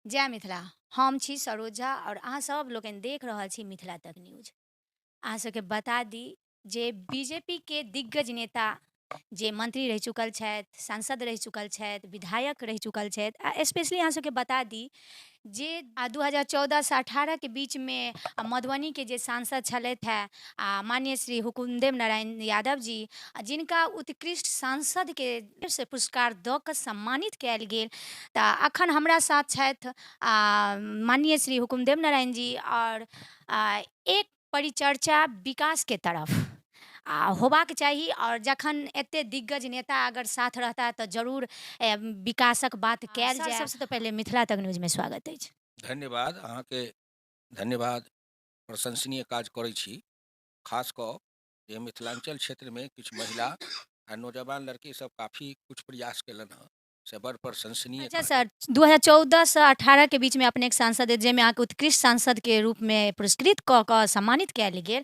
जय मिथिला। हम छी सरोज झा आओर अहाँ सब लोकनि देख रहल छी मिथिला तक न्यूज। अहाँ सबके बता दी जे बीजेपी के दिग्गज नेता जे मंत्री रहि चुकल छथि, सांसद रहि चुकल छथि, विधायक रहि चुकल छथि आ स्पेशली अहाँ सबके बता दी जे 2014 से 18 के बीचमे मधुबनीके जे सांसद छलथि हेँ आ माननीय श्री हुकुमदेव नारायण यादव जी, जिनका उत्कृष्ट सांसदके से पुरस्कार दऽ कऽ सम्मानित कयल गेल। तऽ अखन हमरा साथ छथि माननीय श्री हुकुमदेव नारायण जी आओर एक परिचर्चा विकासके तरफ आ होबाक चाही आओर जखन एते दिग्गज नेता अगर साथ रहता तऽ जरूर विकासक बात कयल जाय। सबसँ तऽ पहिले मिथिला तक न्यूजमे स्वागत अछि। धन्यवाद अहाँके, धन्यवाद। प्रशंसनीय काज करै छी, खास कऽ जे मिथिलाञ्चल क्षेत्रमे किछु महिला आ नौजवान लड़की सब काफी कुछ प्रयास केलनि हँ, से बड़ प्रशंसनीय। अच्छा सर, 2014 से 18 के बीचमे अपनेके सांसद, जाहिमे अहाँके उत्कृष्ट सांसदके रूपमे पुरस्कृत कऽ कऽ सम्मानित कयल गेल,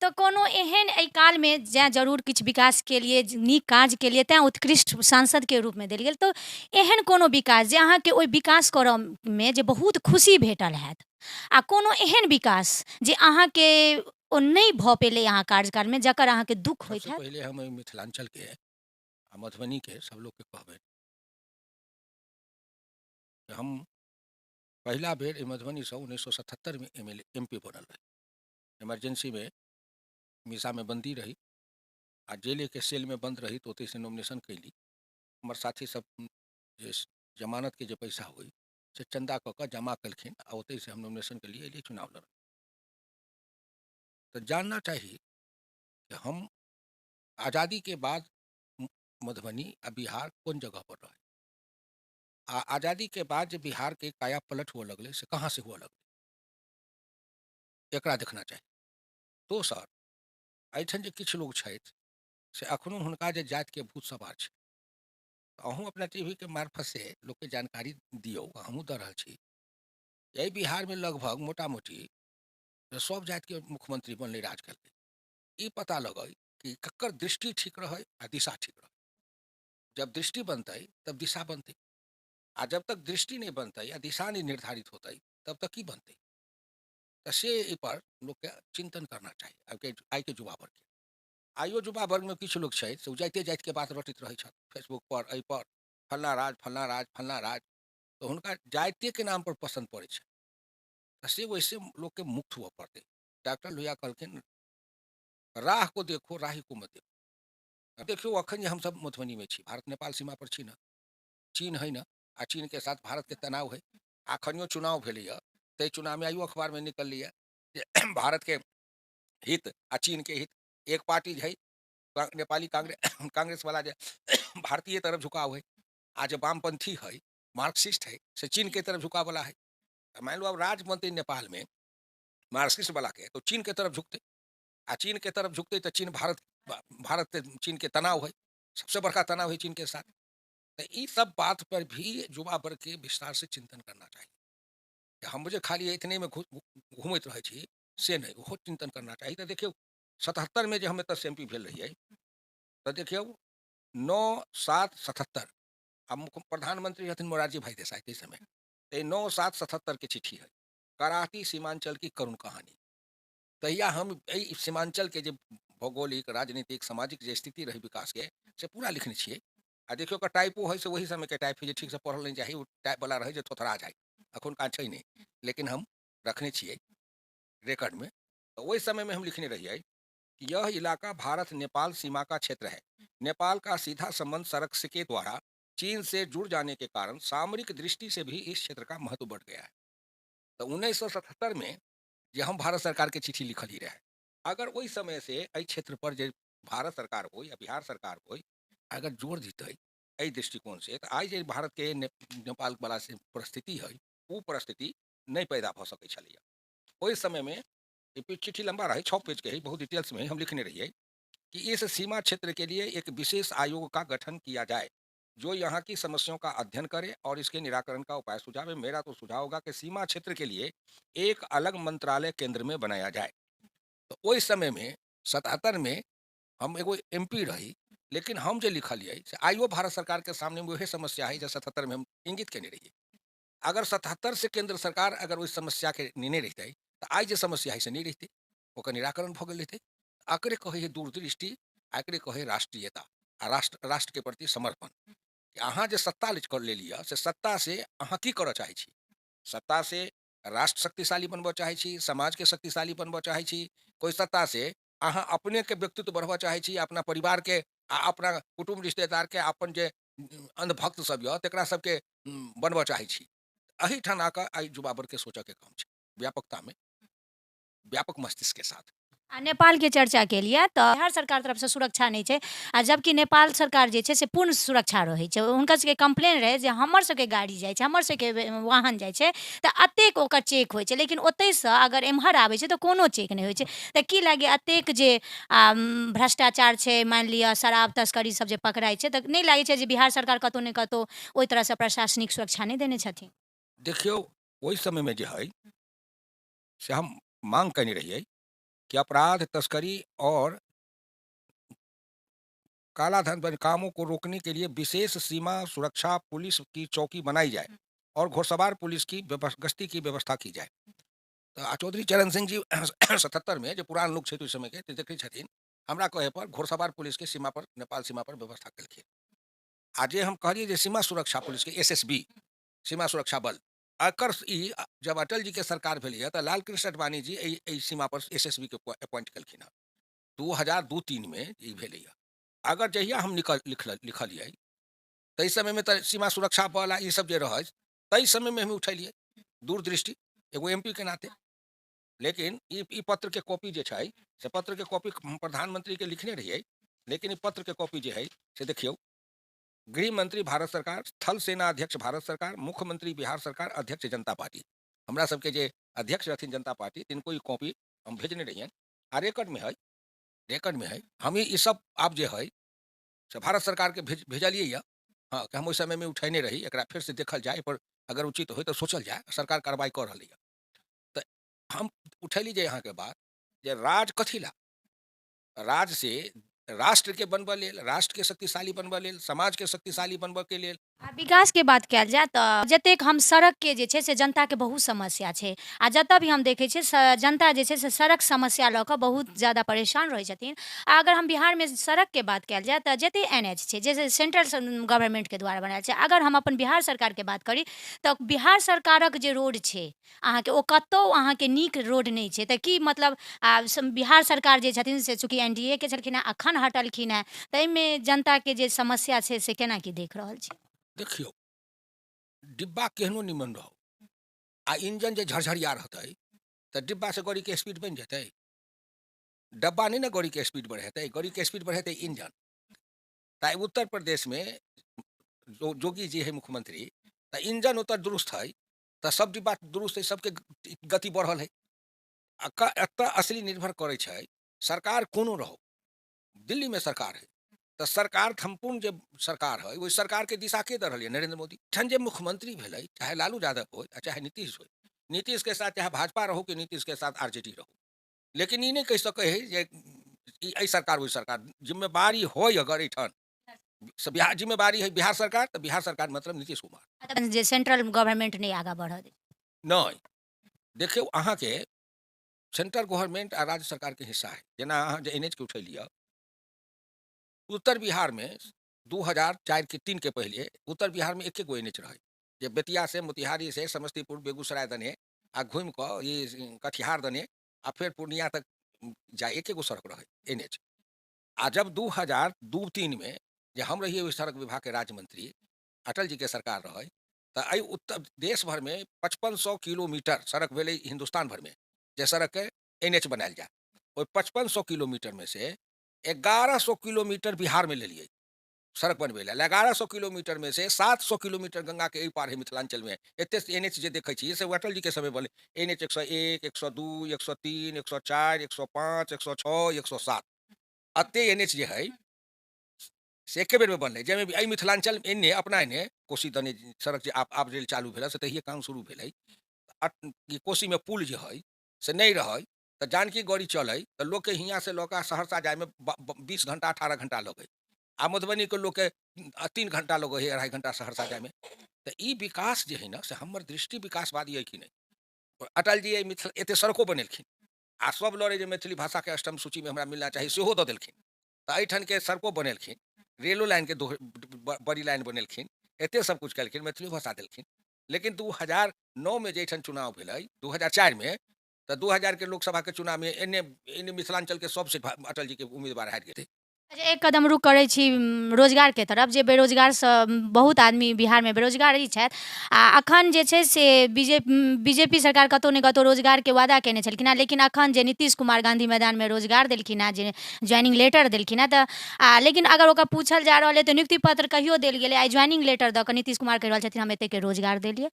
तऽ कोनो एहन एहि कालमे जैं जरूर किछु विकास केलिए, नीक काज केलिए, तैँ उत्कृष्ट सांसदके रूपमे देल गेल, तऽ एहन कोनो विकास जे अहाँके ओहि विकास करऽमे जे बहुत खुशी भेटल हैत आ कोनो एहन विकास जे अहाँके ओ नहि भऽ पेलै अहाँ कार्यकालमे, जकर अहाँके दुःख होइत सबसँ हैत? पहिले हम एहि मिथिलाञ्चलके आ मधुबनीके सब लोकके कहबै, हम पहिला बेर एहि मधुबनीसँ 1977मे M L A M P बनल रही। इमरजेंसीमे मीसामे बन्दी रही आ जेलेके सेलमे बन्द रही, तऽ ओतहिसँ नॉमिनेशन कयली। हमर साथी सब जे जमानतके जे पैसा होइ से चन्दा कऽ कऽ जमा केलखिन आ ओतहिसँ हम नॉमिनेशन केलियै, एलियै, चुनाव लड़ल। तऽ जानना चाही कि हम आज़ादीके बाद मधुबनी आ बिहार कोन जगह पर रहै आ आज़ादीके बाद जे बिहारके काया पलट हुअ लगलै से कहाँ से हुअ लगलै, एकरा देखना चाही। दोसर, एहिठाम जे किछु लोक छथि से अखनो हुनका जे जातिके भूत सवार छै, अहूँ अपना टीवीके मार्फत से लोकके जानकारी दियौ, हमहूँ दऽ रहल छी। एहि बिहारमे लगभग मोटा मोटी सब जातिके मुख्यमंत्री बनलै, राज केलकै। ई पता लगै कि ककर दृष्टि ठीक रहै आ दिशा ठीक रहै। जब दृष्टि बनतै तब दिशा बनतै, आ जब तक दृष्टि नहि बनतै आ दिशा नहि निर्धारित होतै तब तक की बनतै? तऽ से एहिपर लोकके चिन्तन करना चाही। आइके युवा वर्गके, आइयो युवा वर्गमे किछु लोक छै से ओ जाइते जातिके बात रटैत रहै छथि फेसबुक पर, एहिपर फल्लाँ राज फल्लाँ राज फल्लाँ राज, तऽ हुनका जातिके नाम पर पसन्द पड़ै छै। तऽ से ओहिसे लोकके मुक्त हुअ पड़तै। डॉक्टर लोहिया कहलखिन, राह को देखो राही को मत देखो। देखियौ अखन जे हमसब मधुबनीमे छी, भारत नेपाल सीमा पर छी ने, चीन है ने, आ चीन के साथ भारत के तनाव है। अखनियो चुनाव भेलैए, ताहि चुनावमे आइयो अखबारमे निकललैए जे भारत के हित आ चीन के हित, एक पार्टी है नेपाली कांग्रेस वाला जे भारतीय तरफ झुकाव है, आ जे वामपंथी है मार्क्सिस्ट है से चीन के तरफ झुकाव वाला है। मान लो अब राज बनतै नेपाल में मार्क्सिस्ट वाला के, तो चीन के तरफ झुकते, आ चीन के तरफ झुकते तो चीन भारत, भारत चीन के तनाव है, सबसे बड़का तनाव है चीन के साथ। तो ये सब बात पर भी युवा वर्ग के विस्तार से चिंतन करना चाहिए। हम जे खाली इतने में घूमैत रहै छी से नहीं, ओहो चिंतन करना चाही। तो देखियौ 77 में जे हम एतऽ एम पी भेल रहियै, तऽ देखियौ 9/7/77 आ मुख्य प्रधानमंत्री रहथिन मोरारजी भाई देसाई ताहि समय, तऽ 9/7/77 के चिट्ठी है, कराती सीमांचल की करुण कहानी। तहिया हम एहि सीमांचल के जे भौगोलिक राजनीतिक सामाजिक जे स्थिति रहै विकास के से पूरा लिखने छियै। आ देखियौ ओकर टाइपो है से ओही समय के टाइप है जे ठीक से पढ़ल नहि चाही, ओ टाइप वाला रहै जे थोथरा जाय, अखुनका छै नहि, लेकिन हम रखने छियै रिकॉर्ड में। तो ओहि समय में हम लिखने रहियै कि यह इलाका भारत नेपाल सीमा का क्षेत्र है, नेपाल का सीधा संबंध सड़क के द्वारा चीन से जुड़ जाने के कारण सामरिक दृष्टि से भी इस क्षेत्र का महत्व बढ़ गया है। तो 1977 में जे हम भारत सरकार के चिट्ठी लिखल ही रहे, अगर ओहि समय से एहि क्षेत्र पर जे भारत सरकार हो या बिहार सरकार हो अगर जोर दितै एहि दृष्टिकोण से, तो आइ जे भारत के नेपाल वाला से परिस्थिति है वो परिस्थिति नहीं पैदा भऽ सकै छलैया। ओहि समय में ई चिट्ठी लंबा रहे, 6 पेज के है, बहुत डिटेल्स में हम लिखने रहिए कि इस सीमा क्षेत्र के लिए एक विशेष आयोग का गठन किया जाए जो यहाँ की समस्याओं का अध्ययन करे और इसके निराकरण का उपाय सुझावे। मेरा तो सुझाव होगा कि सीमा क्षेत्र के लिए एक अलग मंत्रालय केंद्र में बनाया जाए। तो ओहि समय में 77 में हम एगो एम पी रही, लेकिन हम जे लिखलियै से आइयो भारत सरकार के सामने वही समस्या है जे 77 में हम इंगित केने रहियै। अगर 77 से केंद्र सरकार अगर ओहि समस्याके नेने रहितै तऽ आइ जे समस्या है से नहि रहितै, ओकर निराकरण भऽ गेल रहितै। एकरे कहै है दूरदृष्टि, एकरे कहै है राष्ट्रीयता आ राष्ट्रके प्रति समर्पण। अहाँ जे सत्ता ले लिअ से सत्ता से अहाँ की करऽ चाहै छी? सत्ता से राष्ट्र शक्तिशाली बनबऽ चाहै छी, समाजके शक्तिशाली बनबऽ चाहै छी, कोइ सत्ता से अहाँ अपनेके व्यक्तित्व बढ़बऽ चाहै छी, अपना परिवारके आ अपना कुटुम्ब रिश्तेदारके अपन जे अंधभक्त सब यऽ तकरा सबके बनबऽ चाहै छी। एहिठाम आकऽ आइ युवा वर्गके सोचऽके काम छै, व्यापकतामे, व्यापक मस्तिष्कके साथ। आ नेपालके चर्चा केलियै तऽ बिहार सरकार तरफसँ सुरक्षा नहि छै, आ जबकि नेपाल सरकार जे छै से पूर्ण सुरक्षा रहै छै। हुनकर सबके कम्प्लेन रहै जे हमर सबके गाड़ी जाइ छै, हमर सबके वाहन जाइ छै तऽ एतेक ओकर चेक होइ छै, लेकिन ओतहिसँ अगर एम्हर आबै छै तऽ कोनो चेक नहि होइ छै। तऽ की लागैए एतेक जे भ्रष्टाचार छै, मानि लिअ शराब तस्करी सब जे पकड़ाइ छै, तऽ नहि लागै छै जे बिहार सरकार कतहु ने कतहु ओहि तरहसँ प्रशासनिक सुरक्षा नहि देने छथिन? देखियौ, ओहि समयमे जे हइ से हम मांग कयने रहियै कि अपराध, तस्करी और काला धन पर कामों को रोकने के लिए विशेष सीमा सुरक्षा पुलिस की चौकी बनाई जाए और घुड़सवार पुलिस की गश्ती की व्यवस्था की जाए। तऽ चौधरी चरण सिंह जी 77 में जे पुरान लोक छथि ओहि समय के, ते देखै छथिन हमरा कहे पर घुड़सवार पुलिस के सीमा पर, नेपाल सीमा पर व्यवस्था केलखिन। आ जे हम कहलियै जे सीमा सुरक्षा पुलिस के SSB, सीमा सुरक्षा बल, एकर ई जब अटल जी के सरकार भेलैए तऽ लालकृष्ण आडवाणी जी एहि सीमा पर SSB के अपॉइंट केलखिन हँ 2002-3 में ई भेलैए। अगर जहिया हम लिखलियै ताहि समयमे तऽ सीमा सुरक्षा बल आ ई सब जे रहै ताहि समयमे हम उठेलियै दूरदृष्टि एगो MP के नाते। लेकिन ई पत्र के कॉपी जे छै से पत्र के कॉपी हम प्रधानमंत्री के लिखने रहियै, लेकिन ई पत्र के कॉपी जे है से देखियौ, गृह मंत्री भारत सरकार, थल सेना अध्यक्ष भारत सरकार, मुख्यमंत्री बिहार सरकार, अध्यक्ष जनता पार्टी। हमरा सबके जे अध्यक्ष रहथिन जनता पार्टी तिनको ई कॉपी हम भेजने रहियनि आ रिकॉर्ड में है, रिकॉर्ड में है। हम ई सब आब जे है से भारत सरकार के भेजलियै यऽ, हाँ, कि हम ओहि समय में उठेने रही, एकरा फेर से देखल जाय, पर अगर उचित हो तऽ सोचल जाय, सरकार कार्रवाई कऽ रहलै यऽ। तऽ हम उठेली जे अहाँके बात जे राज कथी ला, राज से राष्ट्र के बनबऽ लेल, राष्ट्र के शक्तिशाली बनबऽ लेल, समाज के शक्तिशाली बनबऽ के लेल। आ विकास के बात कयल जाय तऽ जतेक हम सड़क के जे छै से जनता के बहुत समस्या छै, आ जतऽ भी हम देखै छियै जनता जे छै से सड़क समस्या लऽ कऽ बहुत ज्यादा परेशान रहै छथिन। आ अगर हम बिहारमे सड़क के बात कयल जाय तऽ जते NH छै, जे सेंट्रल गवर्नमेंट के द्वारा बनायल छै, अगर हम अपन बिहार सरकार के बात करी तऽ बिहार सरकारक जे रोड छै अहाँके ओ कतहु अहाँके नीक रोड नहि छै। तऽ की मतलब आब बिहार सरकार जे छथिन से चूँकि NDA के छलखिन हेँ, अखन हटलखिन हेँ, ताहिमे जनताके जे समस्या छै से केना की देख रहल छी? देखियौ, डिब्बा केहनो निमन रहौ आ इंजन जे झरझरिया रहतै तऽ डिब्बा से गाड़ीके स्पीड बनि जेतै? डब्बा नहि ने गाड़ीके स्पीड बढ़ेतै, गाड़ीके स्पीड बढ़ेतै इंजन। तऽ उत्तर प्रदेशमे जोगी जी है मुख्यमंत्री, तऽ इंजन ओतऽ दुरुस्त है तऽ सब डिब्बा दुरुस्त है, सबके गति बढ़ल है। आ एतऽ असली निर्भर करै छै सरकार कोनो रहो, दिल्लीमे सरकार है तऽ सरकार सम्पूर्ण जे सरकार है ओहि सरकारके दिशा के दऽ रहल यऽ? नरेंद्र मोदी। एखन जे मुख्यमंत्री भेलै, चाहे लालू यादव हो आ चाहे नीतीश हो, नीतीश के साथ चाहे भाजपा रहो कि नीतीश के साथ RJD रहो, लेकिन ई नहि कहि सकै है जे ई एहि सरकार ओहि सरकार जिम्मेवारी होय। अगर एहिठाम बिहार जिम्मेवारी है बिहार सरकार, तऽ बिहार सरकार मतलब नीतीश कुमार। जे सेंट्रल गवर्नमेंट नहि आगाँ बढ़त नहि। देखियौ, अहाँके सेंट्रल गवर्नमेंट आ राज्य सरकारके हिस्सा है। जेना अहाँ जे NH के उठेलियै, उत्तर बिहारमे 2004 के 3 के पहिले उत्तर बिहारमे एके गो NH रहै, जे बेतिया से मोतिहारी से समस्तीपुर बेगूसराय दने आ घुमि कऽ ई कटिहार दने आ फेर पूर्णिया तक जाय, एके गो सड़क रहै NH। आ जब 2002-3 में जे हम रहियै ओहि सड़क विभाग के राज्य मंत्री, अटल जी के सरकार रहै, तऽ एहि उत्तर देश भरमे 5500 किलोमीटर सड़क भेलै हिन्दुस्तान भरमे, जे सड़कके NH बनायल जाय। ओहि 5500 किलोमीटरमे से 1100 किलोमीटर बिहारमे लेलियै सड़क बनबै लए। 1100 किलोमीटरमे से 700 किलोमीटर गंगा के एहि पार है मिथिलांचलमे। एते NH जे देखै छियै से अटल जी के समय बनलै। NH 101, 102, 103, 104, 105, 106, 107, एते NH जे है से एके बेरमे बनलै। जाहिमे एहि मिथिलांचल एन्ने अपना एन्ने कोसी दने सड़क जे आब रेल चालू भेलै से तहिये काम शुरू भेलै। ई कोसीमे पुल जे है से नहि रहै तऽ जानकी गौरी चलै तऽ लोकके हियाँ से लऽ कऽ सहरसा जायमे 20 घंटा 18 घंटा लगै। आ मधुबनीके लोकके 3 घंटा लगै हइ, 2.5 घंटा सहरसा जायमे। तऽ ई विकास जे हइ ने, से हमर दृष्टि विकासवादी अइ कि नहि? अटल जी एहि मिथिला एते सड़को बनेलखिन आ सब लड़े जे मैथिली भाषाके अष्टम सूचीमे हमरा मिलना चाही, सेहो दऽ देलखिन। तऽ एहिठामके सड़को बनेलखिन, रेलो लाइनके बड़ी लाइन बनेलखिन, एते सब कुछ केलखिन, मैथिली भाषा देलखिन। लेकिन 2009मे जाहिठाम चुनाव भेलै, 2004मे, तऽ 2000के लोकसभाके चुनावमे एन्ने एन्ने मिथिलाञ्चलके सब सीट अटल जीके उम्मीदवार हारि गेलै। अच्छा, एक कदम रुक करै छी रोजगारके तरफ, जे बेरोजगारसँ बहुत आदमी बिहारमे बेरोजगारी छथि आ अखन जे छै से बीजेपी सरकार कतहु ने कतहु रोजगारके वादा कयने छलखिन हेँ। लेकिन अखन जे नीतीश कुमार गाँधी मैदानमे रोजगार देलखिन हेँ, जे ज्वाइनिंग लेटर देलखिन हेँ, तऽ लेकिन अगर ओकर पूछल जा रहल अइ तऽ नियुक्ति पत्र कहियो देल गेलै, आइ ज्वाइनिंग लेटर दऽ कऽ नीतीश कुमार कहि रहल छथिन, हम एतेकके रोजगार देलियै।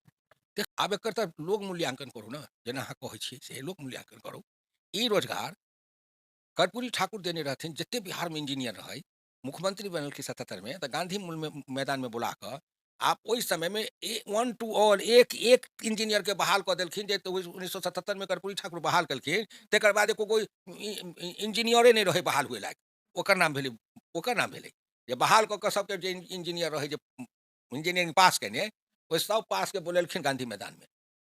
देख, आब एकर तऽ लोक मूल्यांकन करू ने, जेना अहाँ कहै छियै से लोक मूल्यांकन करू। ई रोजगार कर्पूरी ठाकुर देने रहथिन। जते बिहारमे इंजीनियर रहै, मुख्यमंत्री बनलखिन 77मे, तऽ गांधी मैदानमे बुला कऽ आप ओहि समयमे वन टू ऑल एक एक इंजीनियरके बहाल कऽ देलखिन। जे 1977मे कर्पूरी ठाकुर बहाल केलखिन, तकर बाद एको कोइ इंजीनियरे नहि रहै बहाल हुए लायक। ओकर नाम भेलै जे बहाल कऽ कऽ सबके जे इंजीनियर रहै, जे इंजीनियरिंग पास केने, ओहि सब पासके बोलेलखिन गांधी मैदानमे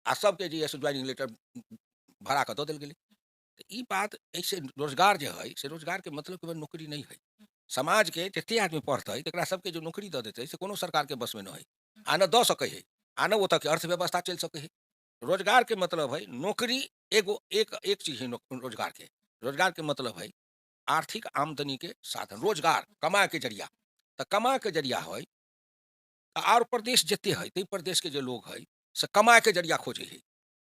आ सबके जे से ज्वाइनिंग लेटर भरा कऽ दऽ देल गेलै। तऽ ई बात एहिसँ रोजगार जे हइ से रोजगारके मतलब केवल नौकरी नहि हइ। समाजके जते आदमी पढ़तै, तकरा सबके जे नौकरी दऽ देतै, से कोनो सरकारके बसमे नहि हइ आ नहि दऽ सकै हइ आ नहि ओतऽके अर्थव्यवस्था चलि सकै हइ। रोजगारके मतलब हइ नौकरी एगो एक एक चीज हइ रोजगारके। रोजगारके मतलब हइ आर्थिक आमदनीके साधन, रोजगार कमाके जरिया। तऽ कमाके जरिया हइ तऽ आर प्रदेश जते हइ, ताहि प्रदेशके जे लोग हइ से कमाके जरिया खोजै हइ,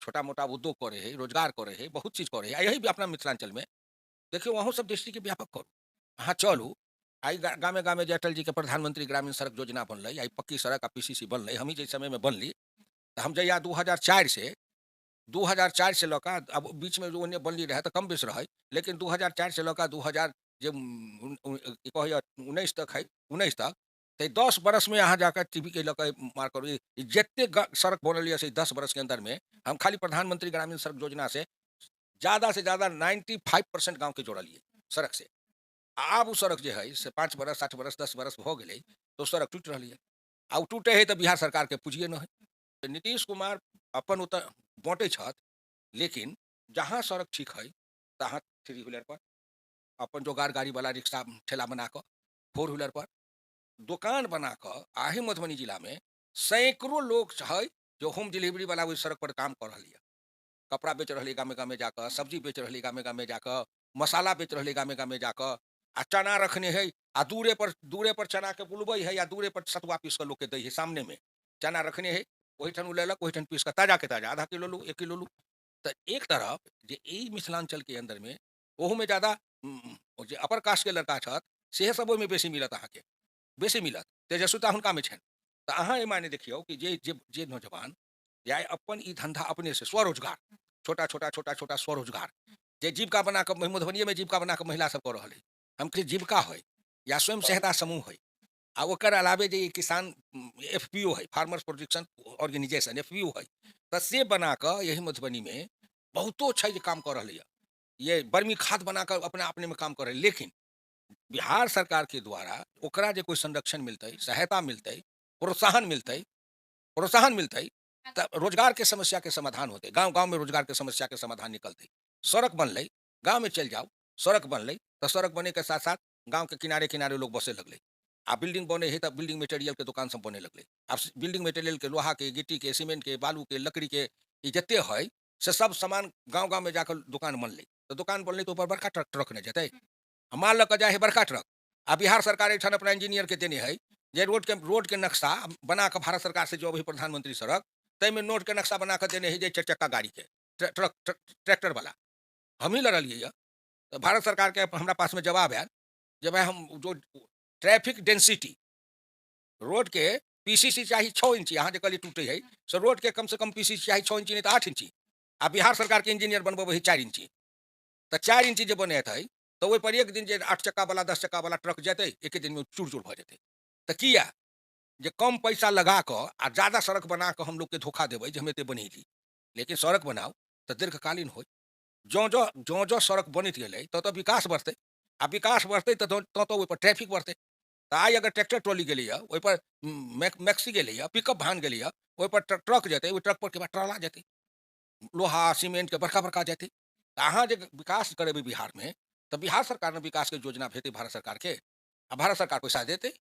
छोटा मोटा उद्योग करै हइ, रोजगार करै हइ, बहुत चीज करै हइ। आ यही अपना मिथिलाञ्चलमे देखियौ, अहूँ सब दृष्टिके व्यापक करू। अहाँ चलू, आइ गामे गामे जे अटल जीके प्रधानमंत्री ग्रामीण सड़क योजना बनलै, आइ पक्की सड़क आ पीसीसी बनलै, हमही जाहि समयमे बनली, तऽ हम जहिया 2004 से लऽ कऽ, आब बीचमे जो ओन्ने बनली रहै तऽ कम बेस रहै, लेकिन 2004 से लऽ कऽ 2000 जे की कहैए 19 तक हइ, 19 तक, तऽ 10 बरसमे अहाँ जाकऽ टीवीके लऽ कऽ मार करू, ई जतेक सड़क बनल यऽ से 10 बरसके अन्दरमे हम खाली प्रधानमंत्री ग्रामीण सड़क योजना से ज़्यादा से ज़्यादा 95% गाँवके जोड़लियै सड़क से। आ आब ओ सड़क जे हइ से 5 बरस, 8 बरस, 10 बरस भऽ गेलै तऽ ओ सड़क टूटि रहल यऽ। आ ओ टूटे हइ तऽ बिहार सरकारके पूँजिए नहि हइ। नीतीश कुमार अपन ओतऽ बाँटै छथि, लेकिन जहाँ सड़क ठीक हइ तहाँ थ्री व्हीलर पर अपन जोगाड़ गाड़ीवला रिक्शा ठेला बना कऽ, फोर व्हीलर पर दोकान बना कऽ, आही मधुबनी जिलामे सैकड़ों लोग छै जो होम डिलीवरी वाला ओहि सड़क पर काम कऽ रहल यऽ। कपड़ा बेच रहल गामे गामे जाकऽ, सब्जी बेच रहल गामे गामे जाकऽ, मसाला बेच रहल गामे गामे जाकऽ, आ चना रखने है आ दूरे पर चनाके बुलबै है आ दूरे पर सतुआ पीस कऽ लोकके दै है। सामनेमे चना रखने है, ओहिठाम ओ लेलक, ओहिठाम पीस कऽ ताजाके ताजा, आधा किलो लू, 1 किलो लू। तऽ एक तरफ जे ई मिथिलाञ्चलके अन्दरमे ओहूमे ज्यादा जे अपर कास्टके लड़का छथि, सेहे सब ओहिमे बेसी मिलत अहाँके, बेसी मिलत, तेजस्विता हुनकामे छनि। तऽ अहाँ एहि माने देखियौ कि जे जे जे नौजवान जे आइ अपन ई धंधा अपने से स्वरोजगार, छोटा छोटा छोटा छोटा स्वरोजगार जे जीविका बना कऽ, मधुबनिएमे जीविका बना कऽ महिला सब कऽ रहल है, हम कहै जीविका होइ या स्वयं सहायता समूह होइ, आ ओकर अलावे जे ई किसान एफपीओ है, फार्मर्स प्रोडक्शन ऑर्गेनाइजेशन, एफपीओ है, तऽ से बना कऽ यही मधुबनीमे बहुतो छै जे काम कऽ रहलै यऽ। ये बर्मी खाद बना कऽ अपना अपनेमे काम कऽ रहलै, लेकिन बिहार सरकार के द्वारा ओकरा जे कोइ संरक्षण मिलतै, सहायता मिलतै, प्रोत्साहन मिलतै, प्रोत्साहन मिलतै तऽ रोजगारके समस्याके समाधान होतै। गाँव गाँवमे रोजगारके समस्याके समाधान निकलतै। सड़क बनलै, गाँवमे चलि जाउ, सड़क बनलै तऽ सड़क बनैके साथ साथ गाँवके किनारे किनारे लोग बसे लगलै। आ बिल्डिंग बनै है तऽ बिल्डिंग मटेरियलके दोकान सब बने लगलै। आब बिल्डिंग मटेरियलके, लोहाके, गिट्टीके, सीमेंटके, बालूके, लकड़ीके, ई जते है से सब सामान गाँव गाँवमे जाकऽ दोकान बनलै। तऽ दोकान बनलै तऽ ऊपर बड़का ट्रक ट्रक नहि जेतै? आ माल लऽ कऽ जाइ है बड़का ट्रक। आ बिहार सरकार एहिठाम अपना इंजीनियरके देने है जे रोडके नक्शा बना कऽ, भारत सरकार से जो अभी प्रधानमंत्री सड़क, ताहिमे रोडके नक्शा बना कऽ देने है जे चारि चक्का गाड़ीके, ट्रक, ट्रैक्टर वाला। हमही लड़लियै यऽ तऽ भारत सरकारके हमरा पासमे जवाब आयल जे भाई, हम जो ट्रैफिक डेंसिटी रोडके पीसीसी चाही 6 इंची, अहाँ जे कहलियै टूटे है, से रोडके कम से कम पीसीसी चाही 6 इंची, नहि तऽ 8 इंची। आ बिहार सरकारके इंजीनियर बनबै है 4 इंची। तऽ 4 इंची जे बनेतै तऽ ओहिपर एक दिन जे 8 चक्कावला, 10 चक्कावला ट्रक जेतै, एके दिनमे चूर चूर भऽ जेतै। तऽ किया जे कम पैसा लगा कऽ आ ज्यादा सड़क बना कऽ हम लोगके धोखा देबै जे हम एते बनेली? लेकिन सड़क बनाउ तऽ दीर्घकालीन होइ। जँ जँ जँ जँ सड़क बनैत गेलै तँ तऽ विकास बढ़तै, आ विकास बढ़तै तऽ तँ तऽ ओहिपर ट्रैफिक बढ़तै। तऽ आइ अगर ट्रैक्टर ट्रॉली गेलैए, ओहिपर मैक्सी गेलैए, पिकअप भान गेलैए, ओहिपर ट्रक जेतै, ओहि ट्रक पर के बाद ट्राला जेतै, लोहा सीमेंटके बड़का बड़का जेतै। तऽ अहाँ जे विकास करेबै बिहारमे, तऽ बिहार सरकार ने विकासके योजना भेजतै भारत सरकारके, आ भारत सरकार पैसा देतै।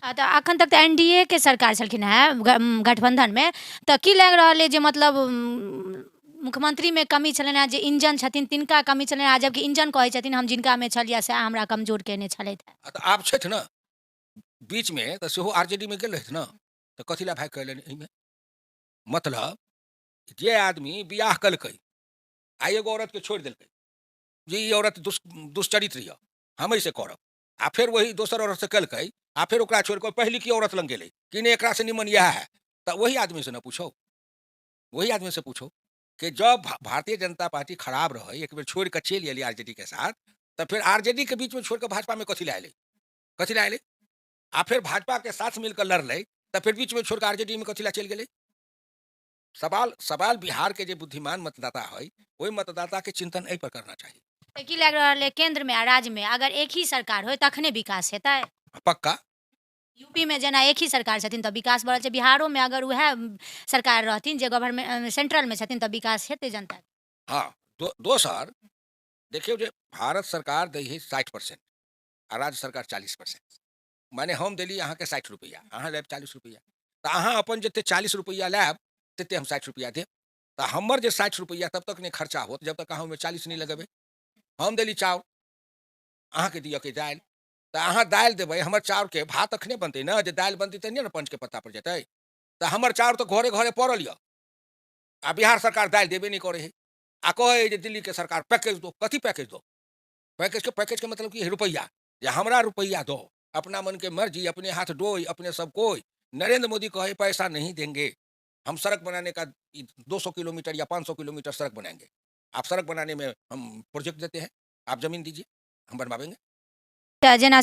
तऽ अखन तक तऽ एनडीए के सरकार छलखिन हेँ गठबन्धनमे, तऽ की लागि रहल अइ जे मतलब मुख्यमंत्रीमे कमी छलनि हेँ, जे इंजन छथिन तिनका कमी छलनि हेँ, जबकि इंजन कहै छथिन हम जिनकामे छलियै सएह हमरा कमजोर कयने छलथि। तऽ आब छथि ने बीचमे, तऽ सेहो आरजेडीमे गेल रहथि ने, तऽ कथी लए भागि कऽ एलनि एहिमे? मतलब जे आदमी बियाह केलकै आ एगो औरतके छोड़ि देलकै जे ई औरत दुष्चरित्र यऽ, हम एहिसँ करब, आ फेर वही दोसर औरतसँ केलकै आ फेर ओकरा छोड़ि कऽ पहिलुकी औरत लग गेलै कि नहि एकरासँ निमन इएह है, तऽ वही आदमीसँ ने पूछो, वही आदमीसँ पूछो कि जब भारतीय जनता पार्टी खराब रहै, एक बेर छोड़ि कऽ चलि एलै आरजेडी के साथ, तऽ फेर आरजेडी के बीचमे छोड़ि कऽ भाजपामे कथी लए एलै, कथी लए एलै? आ फेर भाजपाके साथ मिलकर लड़लै, तऽ फेर बीचमे छोड़ि कऽ आरजेडी मे कथी लए चलि गेलै? सवाल सवाल बिहार के जे बुद्धिमान मतदाता है, ओहि मतदाता के चिंतन एहि पर करना चाही। तऽ की लागि रहल अइ, केन्द्रमे आ राज्यमे अगर एक ही सरकार होय तखने विकास हेतै? पक्का। यूपीमे जेना एक ही सरकार छथिन तऽ विकास बढ़ल छै, बिहारोमे अगर उएह सरकार रहथिन जे गवर्नमेंट सेंट्रलमे छथिन तऽ विकास हेतै जनता? हँ। दोसर देखियौ जे भारत सरकार दै है 60% आ राज्य सरकार 40%, माने हम देली अहाँके 60 रुपैआ, अहाँ लेब 40 रुपैआ, तऽ अहाँ अपन जते 40 रुपैआ लेब तते हम 60 रुपैआ देब। तऽ हमर जे 60 रुपैआ तब तक नहि खर्चा होत जब तक अहाँ ओहिमे 40 नहि लगेबै। हम देली चाउर, अहाँके दिअके दालि, तऽ अहाँ दालि देबै, हमर चाउरके भात तखने बनतै ने, जे दालि बनतै तऽ नहि ने पंचके पत्ता पर जेतै। तऽ हमर चाउर तऽ घरे घरे पड़ल यऽ, आ बिहार सरकार दालि देबे नहि करै है, आ कहै जे दिल्लीके सरकार पैकेज दो। कथी पैकेज दो? पैकेजके मतलब की है? रुपैआ, जे हमरा रुपैआ दो, अपना मन के मर्जी, अपने हाथ डोई, अपने सब कोई। नरेंद्र मोदी कहे पैसा नहीं देंगे हम, सड़क बनाने का 200 किलोमीटर या 500 किलोमीटर सड़क बनाएंगे, आप सड़क बनाने में हम प्रोजेक्ट देते हैं, आप जमीन दीजिए, हम बनवाएंगे। तऽ जेना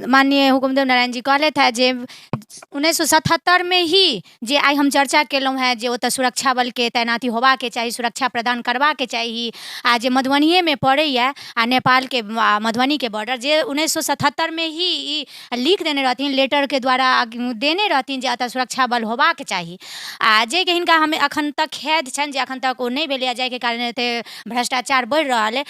माननीय हुकुमदेव नारायण जी कहलथि हेँ जे 1977मे ही जे आइ हम चर्चा केलहुँ हेँ जे ओतऽ सुरक्षा बलके तैनाती होबाके चाही, सुरक्षा प्रदान करबाके चाही, आ जे मधुबनिएमे पड़ैए आ नेपालके मधुबनीके बॉर्डर, जे 1977मे ही ई लिख देने रहथिन, लेटरके द्वारा देने रहथिन जे एतऽ सुरक्षा बल होबाक चाही, आ जाहिके हिनका हम एखन तक खेद छनि जे एखन तक ओ नहि भेलैए, जाहिके कारण एतेक भ्रष्टाचार बढ़ि रहल अइ।